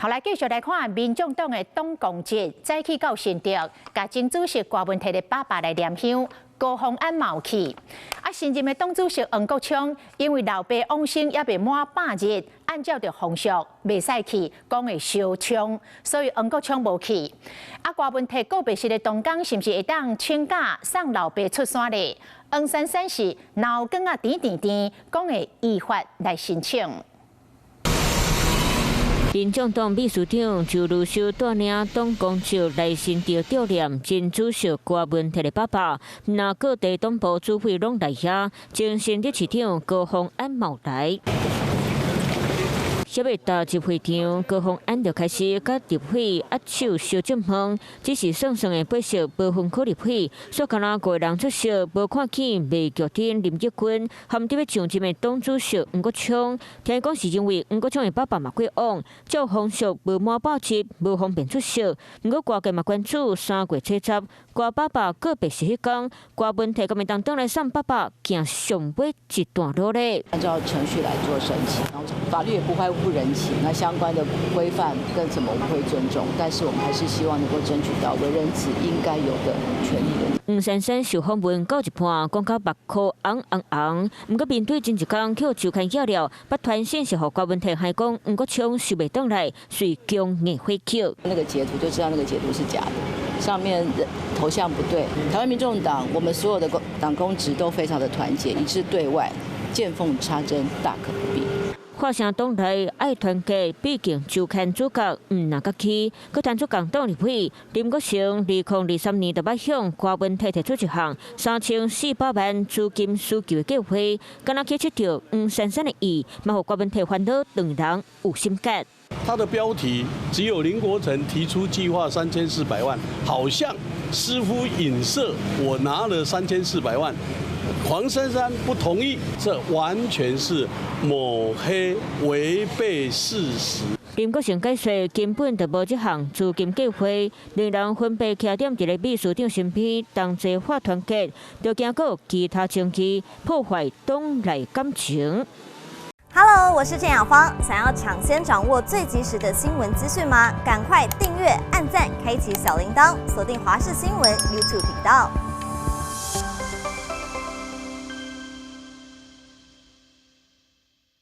好，來繼續來看民眾黨的黨公職，早起到新竹，共前主席郭文悌的爸爸來念香，高虹安嘛有去。啊，新任的黨主席黃國昌，因為老爸往生猶未滿100日，按照著風俗袂使去，講會相沖，所以黃國昌無去。啊，郭文悌告別式的當工，是毋是會當請假送老爸出山咧？黃珊珊是腦梗仔甜甜甜，講會依法來申請。民眾黨秘書長周如修帶領黨公職來新竹悼念前主席郭文悌的爸爸，若各地黨部主委攏來遐，前新竹市長高虹安嘛有來。小未踏入會場，高虹安就開始佮立委握手相祝賀，只是算算的八色無分區立委，煞干焦五个人出席，無看見麥菊珍、林志軍，含佇欲上任的黨主席黃國昌。聽講是因為黃國昌的爸爸嘛過往，照風俗無滿百日，無方便出席。毋過外界嘛關注3月初10，郭爸爸告別式彼工，郭文悌敢會當轉來送爸爸行上尾一段路咧？按照程序來做申請，法律也不會不人情，那相關的規範跟什麼我們會尊重，但是我們還是希望能夠爭取到為人子應該有的權利的。黃珊珊受訪問到一半，講到目眶紅紅紅，毋過面對前一工予周刊揭料，捌傳訊息予郭文悌，還講黃國昌收袂轉來，遂強硬回擊。那個截圖就知道那個截圖是假的，上面頭像不對。台灣民眾黨，我們所有的黨公職都非常的團結，一致對外，見縫插針大可不必。發聲黨內愛團結，畢竟周刊主角毋若閣去，閣傳出共黨立委林國成，2023年就捌向郭文悌提出一項3400萬資金需求的計劃，敢若去切著黃珊珊的意，嘛予郭文悌煩惱，兩人有心結。他的標題只有林國成提出計劃三千四百萬，好像似乎影射我拿了三千四百萬。黃珊珊不同意，這完全是抹黑、違背事實。林國成解釋根本就無這項資金計劃，兩人分別徛佇一個秘書長身邊，同齊發團結，就驚閣有其他證據破壞黨內感情。 Hello，我是鄭雅芳，想要搶先掌握最及時的新聞資訊嗎？趕快訂閱、按讚、開啟小鈴鐺，鎖定華視新聞 YouTube 頻道。